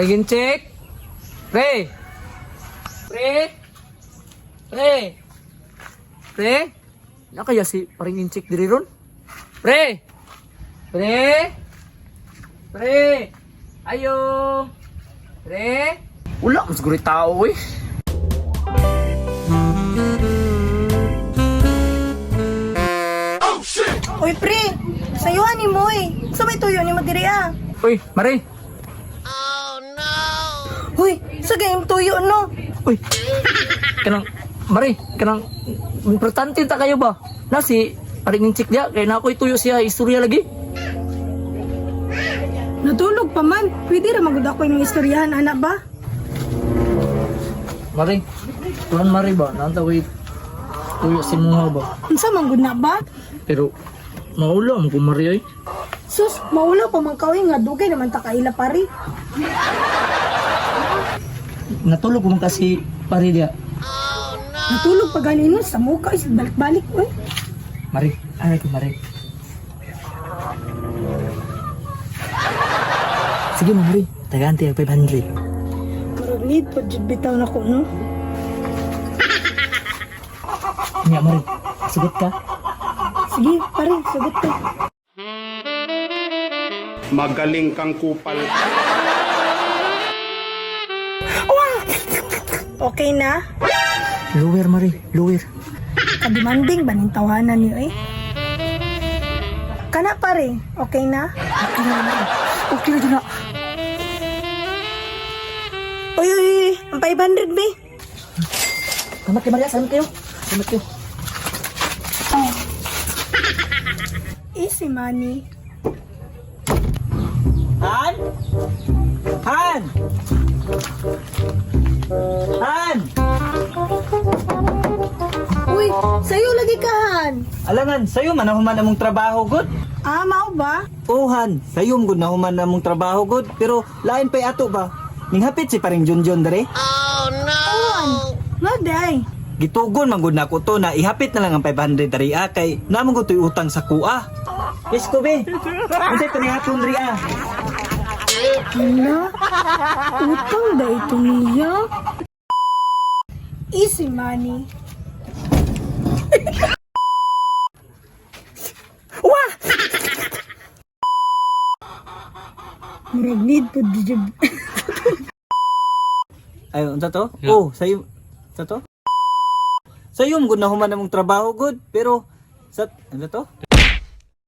Pre, check. Pre. Pre. Pre. Pre. Na kaya si paring check diri ron? Pre. Pre. Pre. Ayo. Pre. Wala man siguro tao eh. Uy, pre! Sayuhan ni mo eh. Sa may tuyo ni mo diri ah. Uy, Mare. Uy, sa gayong tuyo no. Uy. Kanang Mare, kanang importante ta kayo ba? Na si paring check diya kay na ako'y tuyo siya istorya lagi. Natulog pa man. Pwede ra magud ako imong istoryahan anak ba? Mare, tuan Mare ba? Naanta ko'y tuyo si mga ba? Unsa man gud na ba? Pero maulam ko Mare ay. Sus, maulaw pa man kaoy nga dugay naman ta kaila pare. Natulog ko man kasi pare diya. Natulog pa gani no sa muka is balik-balik uy. Mare, ay ko Mare. Sige mo Mare, tagaan tayo 500. Murag need pa jud bitaw nako no. Nya Mare, sugot ka. Sige, pare, sagot ka. Magaling kang kupal. Okay na? Lower Mare, lower. Kademanding ba ning tawanan niyo eh? Kana pare, okay na? Okay na Mare. Okay na dyan na. Uy, uy, uy, ang 500 be. Salamat kay Maria, salamat kayo. Salamat kayo. Easy money. Han? Han! Han! Uy, sayo lagi ka han. Alangan, sayo man nahuman among trabaho gud. Ah, mao ba? Oh Han, sayo man gud nahuman among trabaho gud, pero lain pay ato ba? Ninghapit si paring Junjun dere. Uwan. Nga day. Gitugon man gud nako to na ihapit na lang ang 500 dere ah, kay naman gud to'y utang sa kuha. Yes ko be. Unsay panihapon dere ah? Hala, utang da ito niya. Easy money. Wah! Murag need po jud. Ay, unsa to? Oh, sayo unsa to? Sayo man gud nahuman among trabaho gud, pero sa unsa to?